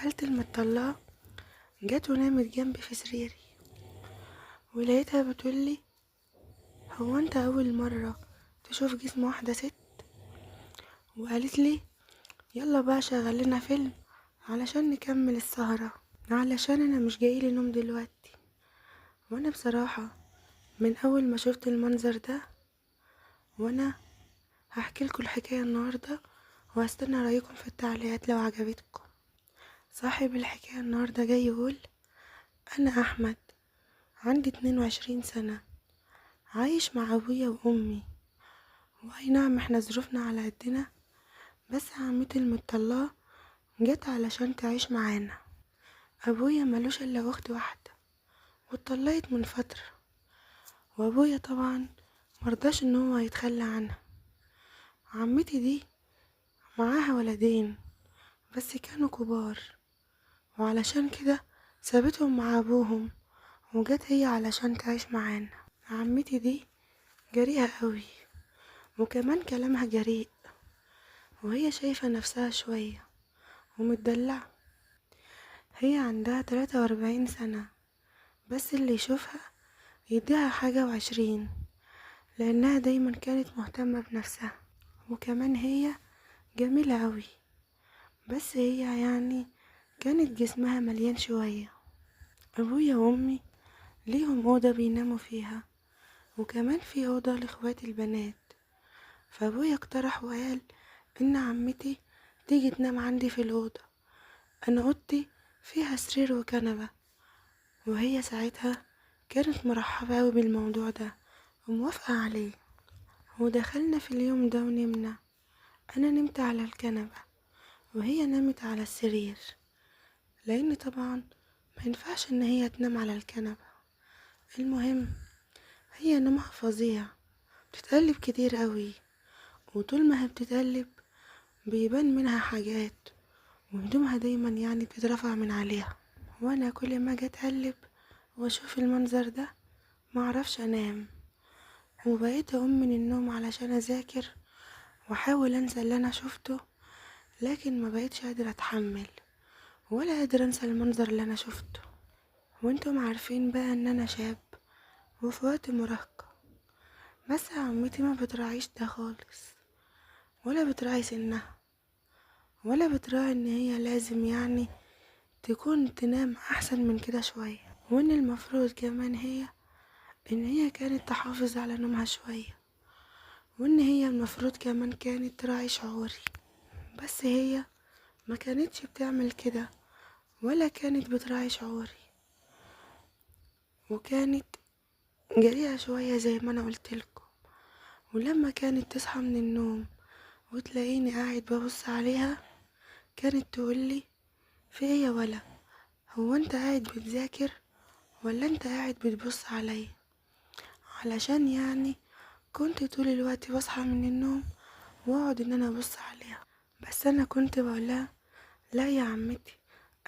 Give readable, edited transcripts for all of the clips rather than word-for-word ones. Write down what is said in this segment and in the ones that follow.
خالتي المطلقة جت ونامت جنبي في سريري، ولقيتها بتقولي هو انت اول مرة تشوف جسم واحدة ست؟ وقالت لي يلا بقى شغل لنا فيلم علشان نكمل السهرة، علشان انا مش جايلي نوم دلوقتي. وانا بصراحة من اول ما شفت المنظر ده، وانا هحكي لكم الحكاية النهاردة، وهستنى رأيكم في التعليقات لو عجبتكم. صاحب الحكاية النهاردة جاي يقول انا احمد، عندي 22 سنة، عايش مع ابويا وامي، واي نعم احنا ظروفنا على قدنا، بس عمتي المطلقة جت علشان تعيش معانا. ابويا ملوش الا اخت واحدة واتطلقت من فترة، وابويا طبعا مرضاش ان هو يتخلى عنها. عمتي دي معاها ولدين بس كانوا كبار، وعلشان كده سابتهم مع ابوهم وجت هي علشان تعيش معانا. عمتي دي جريئة قوي، وكمان كلامها جريء، وهي شايفة نفسها شوية ومتدلعة. هي عندها 43 سنة، بس اللي يشوفها يديها حاجة وعشرين، لأنها دايما كانت مهتمة بنفسها، وكمان هي جميلة قوي، بس هي كانت جسمها مليان شوية. أبويا وأمي ليهم أوضة بيناموا فيها، وكمان في أوضة لإخواتي البنات. فأبويا اقترح وقال إن عمتي تيجي تنام عندي في الأوضة، أنا أوضتي فيها سرير وكنبة. وهي ساعتها كانت مرحبة أوي بالموضوع ده وموافقة عليه. ودخلنا في اليوم ده ونمنا، أنا نمت على الكنبة وهي نامت على السرير، لأن طبعا ما ينفعش إن هي تنام على الكنبة. المهم هي نومها فظيع، بتتقلب كتير قوي، وطول ما هي بتتقلب بيبان منها حاجات، وهدومها دايما بتترفع من عليها. وانا كل ما اجي اتقلب واشوف المنظر ده معرفش انام، وبقيت اقوم من النوم علشان اذاكر واحاول انسى اللي انا شفته، لكن ما بقيتش قادرة اتحمل ولا قادرة انسى المنظر اللي انا شفته. وانتم عارفين بقى ان انا شاب وفي وقت مراهقة، بس عمتي ما بتراعيش ده خالص، ولا بتراعي سنها، ولا بتراعي ان هي لازم تكون تنام احسن من كده شوية، وان المفروض كمان ان هي كانت تحافظ على نومها شوية، وان هي المفروض كمان كانت تراعي شعوري، بس هي ما كانتش بتعمل كده ولا كانت بتراعي شعوري، وكانت جريئة شوية زي ما انا قلتلكم. ولما كانت تصحى من النوم وتلاقيني قاعد ببص عليها كانت تقولي في ايه يا ولا، هو انت قاعد بتذاكر ولا انت قاعد بتبص عليا؟ علشان كنت طول الوقت بصحى من النوم واقعد ان انا ابص عليها، بس انا كنت بقولها لا يا عمتي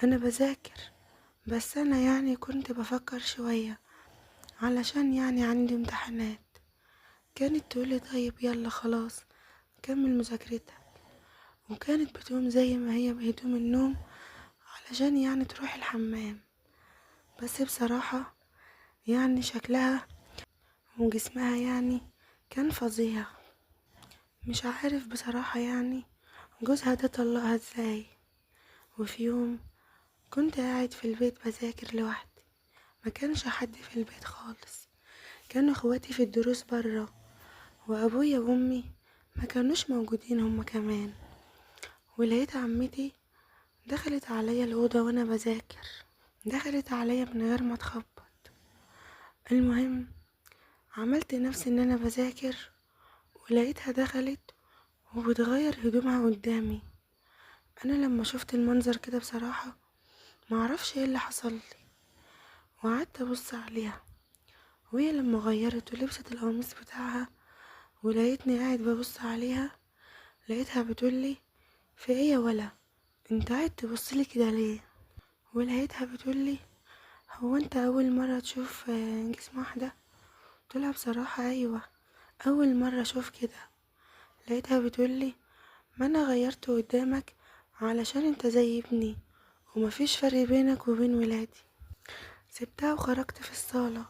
انا بذاكر، بس انا كنت بفكر شوية علشان عندي امتحانات. كانت تقولي طيب يلا خلاص كمل مذاكرتك، وكانت بتقوم زي ما هي بهدوم النوم علشان تروح الحمام. بس بصراحة شكلها وجسمها كان فظيع، مش عارف بصراحة جوزها ده طلقها ازاي. وفي يوم كنت قاعد في البيت بذاكر لوحدي، ما كانش حد في البيت خالص، كانوا اخواتي في الدروس برا، وابويا وامي ما كانوش موجودين هما كمان. ولقيت عمتي دخلت عليا الأوضة وانا بذاكر، دخلت عليا من غير ما تخبط. المهم عملت نفسي ان انا بذاكر، ولقيتها دخلت وبتغير هدومها قدامي. انا لما شفت المنظر كده بصراحة معرفش ايه اللي حصل لي، وقعدت ابص عليها، وهي لما غيرت ولبست القميص بتاعها ولقيتني قاعد ببص عليها، لقيتها بتقولي في ايه يا ولا، انت قاعد تبصلي كده ليه؟ ولقيتها بتقولي هو انت اول مرة تشوف جسم واحدة؟ قلت لها بصراحة ايوه اول مرة اشوف كده. لقيتها بتقولي ما انا غيرت قدامك علشان انت زي ابني ومفيش فرق بينك وبين ولادي. سبتها وخرجت في الصالة،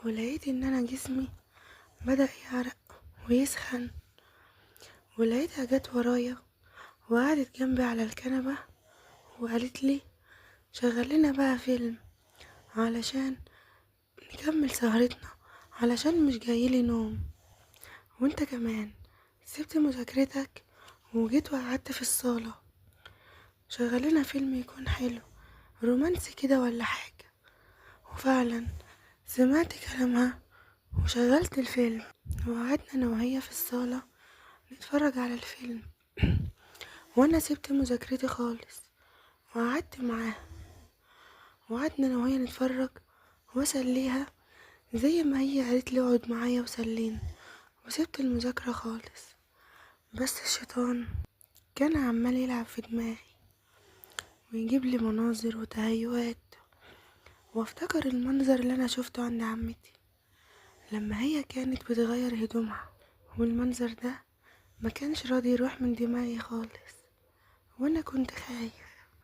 ولقيت ان انا جسمي بدأ يعرق ويسخن، ولقيتها جت ورايا وقعدت جنبي على الكنبة وقالت لي شغل لنا بقى فيلم علشان نكمل سهرتنا، علشان مش جايلي نوم، وانت كمان سبت مذاكرتك وجيت وقعدت في الصالة، شغل لنا فيلم يكون حلو رومانسي كده ولا حاجة. وفعلا سمعت كلامها وشغلت الفيلم، وقعدنا انا وهي في الصالة نتفرج على الفيلم، وانا سبت مذاكرتي خالص وقعدت معاها، وقعدنا انا وهي نتفرج واسليها زي ما هي قالت لي اقعد معايا وسليني، وسبت المذاكرة خالص. بس الشيطان كان عمال يلعب في دماغي ويجيب لي مناظر وتهيؤات، وافتكر المنظر اللي انا شفته عند عمتي لما هي كانت بتغير هدومها، والمنظر ده ما كانش راضي يروح من دماغي خالص، وانا كنت خايف.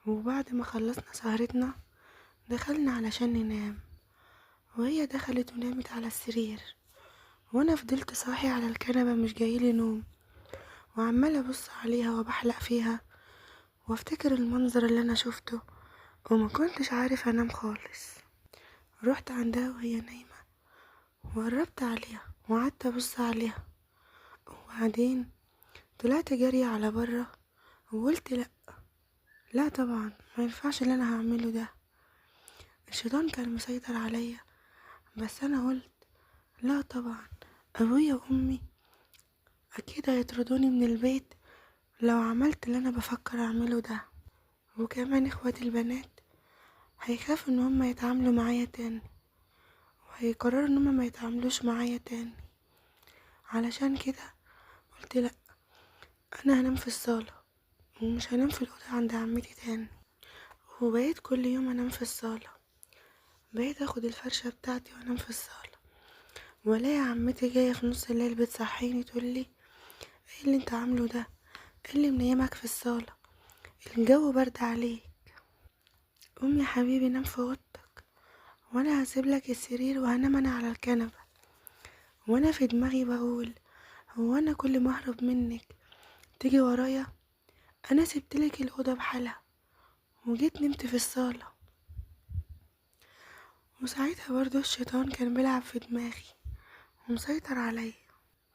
وبعد ما خلصنا سهرتنا دخلنا علشان ننام، وهي دخلت ونامت على السرير، وانا فضلت صاحي على الكنبة مش جايلي نوم، وعمالة ابص عليها وبحلق فيها وافتكر المنظر اللي انا شفته، وما كنتش عارف انام خالص. رحت عندها وهي نايمة وقربت عليها وقعدت ابص عليها، وبعدين طلعت جري على برا وقلت لا لا طبعا ما ينفعش اللي انا هعمله ده. الشيطان كان مسيطر عليا، بس انا قلت لا طبعا ابويا وامي اكيد هيطردوني من البيت لو عملت اللي انا بفكر اعمله ده، وكمان اخواتي البنات هيخافوا ان هم يتعاملوا معايا تاني، وهيقرروا ان هم ما يتعاملوش معايا تاني. علشان كده قلت لا، انا هنام في الصالة ومش هنام في الأوضة عند عمتي تاني. وبقيت كل يوم انام في الصالة، بقيت اخد الفرشة بتاعتي وانام في الصالة، والاقي عمتي جاية في نص الليل بتصحيني تقولي ايه اللي انت عامله ده، ايه اللي منيمك في الصالة، الجو برد عليك، قوم يا حبيبي نام في اوضتك وانا هسيب لك السرير وهنام انا على الكنبة. وانا في دماغي بقول هو انا كل ما اهرب منك تيجي ورايا، انا سبتلك الاوضة بحالها وجيت نمت في الصالة. وساعتها برضو الشيطان كان بيلعب في دماغي ومسيطر عليا،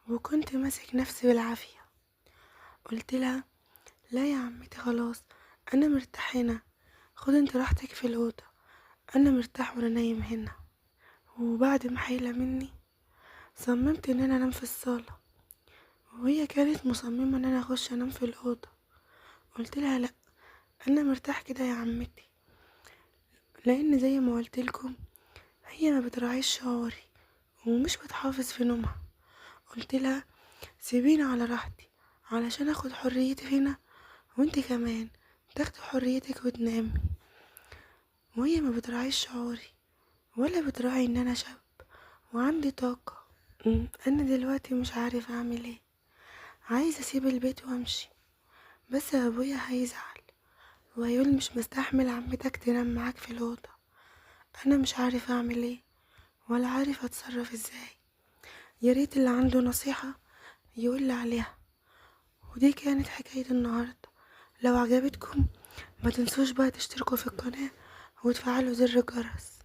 وكنت ماسك نفسي بالعافية. قلت لها لا يا عمتي خلاص انا مرتاح هنا، خد انت راحتك في الاوضة، انا مرتاح وانا نايم هنا. وبعد ما حيلة مني صممت ان انا انام في الصالة، وهي كانت مصممة ان انا اخش انام في الاوضة. قلت لها لا انا مرتاح كده يا عمتي، لان زي ما قلت لكم هي ما بتراعيش شعوري ومش بتحافظ في نومها. قلت لها سيبيني على راحتي علشان اخد حريتي هنا، وانت كمان تاخدي حريتك وتنامي. وهي ما بتراعيش شعوري ولا بتراعي ان انا شاب وعندي طاقة. انا دلوقتي مش عارف اعمل ايه، عايزة اسيب البيت وامشي، بس ابويا هيزعل وهيقول مش مستحمل عمتك تنام معاك في الاوضة. انا مش عارف اعمل ايه ولا عارف اتصرف ازاي، يا ريت اللي عنده نصيحة يقول لي عليها. ودي كانت حكاية النهاردة. لو عجبتكم ما تنسوش بقى تشتركوا في القناة وتفعلوا زر الجرس.